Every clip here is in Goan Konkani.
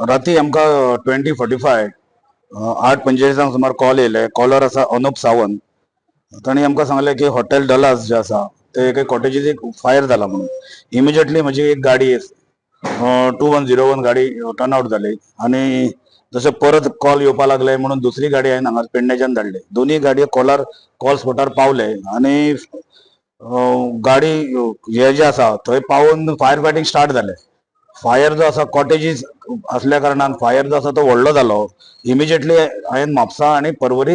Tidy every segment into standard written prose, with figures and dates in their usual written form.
राती आमकां 20:45, 8:45 सुमार कॉल येयले. कॉलर आसा अनुप सावंत. तांणी आमकां सांगलें की हॉटेल डलास जे आसा ते एके कॉटेजीक फायर जाला म्हणून. इमिजिएटली म्हजी एक गाडी 2101 गाडी टर्न आउट जाली आनी जशें परत कॉल येवपा लागले म्हणून दुसरी गाडी हांवें हांगा पेडणेच्यान धाडली. दोनूय गाडयो कॉलर कॉल स्पॉटार पावले आनी गाडी हे जे आसा थंय पावून फायर फायटींग स्टार्ट जालें. फायर जो आसा, कॉटेजीस असल्या कारणान फायर जो आसा तो व्हडलो जालो. इमिजिएटली हांवें म्हापसा आनी परवरी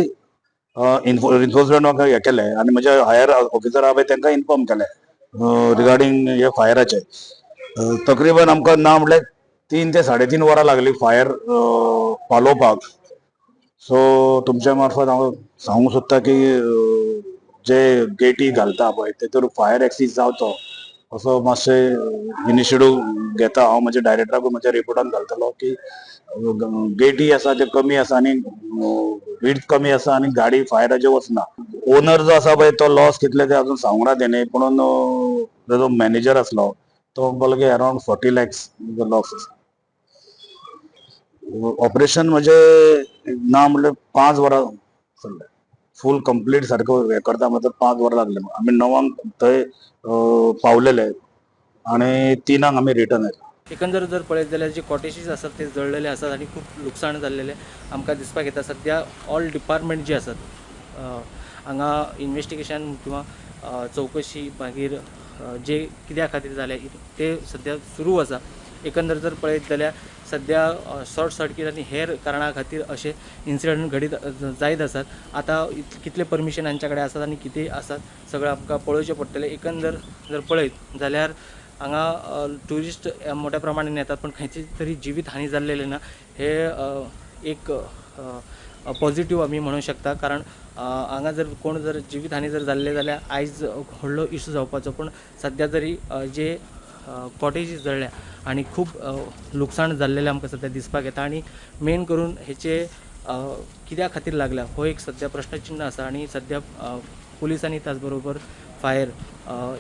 इन्फोर्समेंट हे केलें आनी म्हजे हायर ऑफिसर आहा पळय तांकां इन्फॉर्म केलें रिगार्डींग हे फायराचे. तकरीबन आमकां ना म्हटल्यार 3 ते 3.5 वरां लागली फायर पालोवपाक. सो तुमच्या मार्फत हांव सांगूंक सोदता की जे गेटी घालता पळय तेतूर फायर एक्सीट जावचो असो मातशें इनिशिएटीव घेता हांव. म्हज्या डायरेक्टराकूय म्हज्या रिपोर्टान घालतलो की गेटी आसा ते कमी आसा आनी विड्थ कमी आसा आनी गाडी फायराचे वचना. ओनर जो आसा पळय तो लॉस कितले ते अजून सांगूंक ना तेणे, पुणून तेजो मॅनेजर आसलो तो म्हणपाक लागलो अरावंड 40 लॅक्स लॉस आसा. ऑपरेशन म्हणजे ना म्हणल्यार 5 वरां चल्लें. फूल कंप्लीट सारको हें करता म्हणल्यार 5 वरां लागले. आमी 9 थंय पावलेले आनी 3 आमी रिटर्न आयले. एकंदर जर पळयत जाल्यार जे कॉटेजीस आसात ते जळलेले आसात आनी खूब लुकसाण जाल्लेलें आमकां दिसपाक येता. सद्या ऑल डिपार्टमेंट जे आसात हांगा इन्वेस्टिगेशन किंवा चवकशी मागीर जे कित्या खातीर जालें ते सद्या सुरू आसा. एकंदर जर पळयत जाल्यार सद्या शॉर्ट सर्कीट आनी हेर कारणा खातीर अशे इन्सिडंट घडीत जायत आसात. आतां कितले परमिशन हांच्या कडेन आसात आनी कितें आसात सगळें आमकां पळोवचें पडटलें. एकंदर जर पळयत जाल्यार हांगा ट्युरिस्ट मोठ्या प्रमाणान येतात, पण खंयची तरी जिवीत हानी जाल्लेली ना हे एक पॉझिटिव्ह आमी म्हणूंक शकता, कारण हांगा जर कोण जर जिवीत हानी जर जाल्ले जाल्यार आयज व्हडलो इशू जावपाचो. पूण सद्या तरी जे कॉटेजीस जळ्ळ्या आनी खूब लुकसाण जाल्लेलें आमकां सद्या दिसपाक येता आनी मेन करून हेचे कित्या खातीर लागल्या हो एक सद्या प्रश्नचिन्ह आसा आनी सद्या पुलिसांनी त्याच बरोबर फायर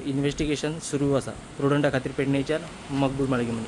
इन्वेस्टिगेशन सुरू आसा. प्रुडंटा खातीर पेडणेच्यान मकबूल माळगीमनी.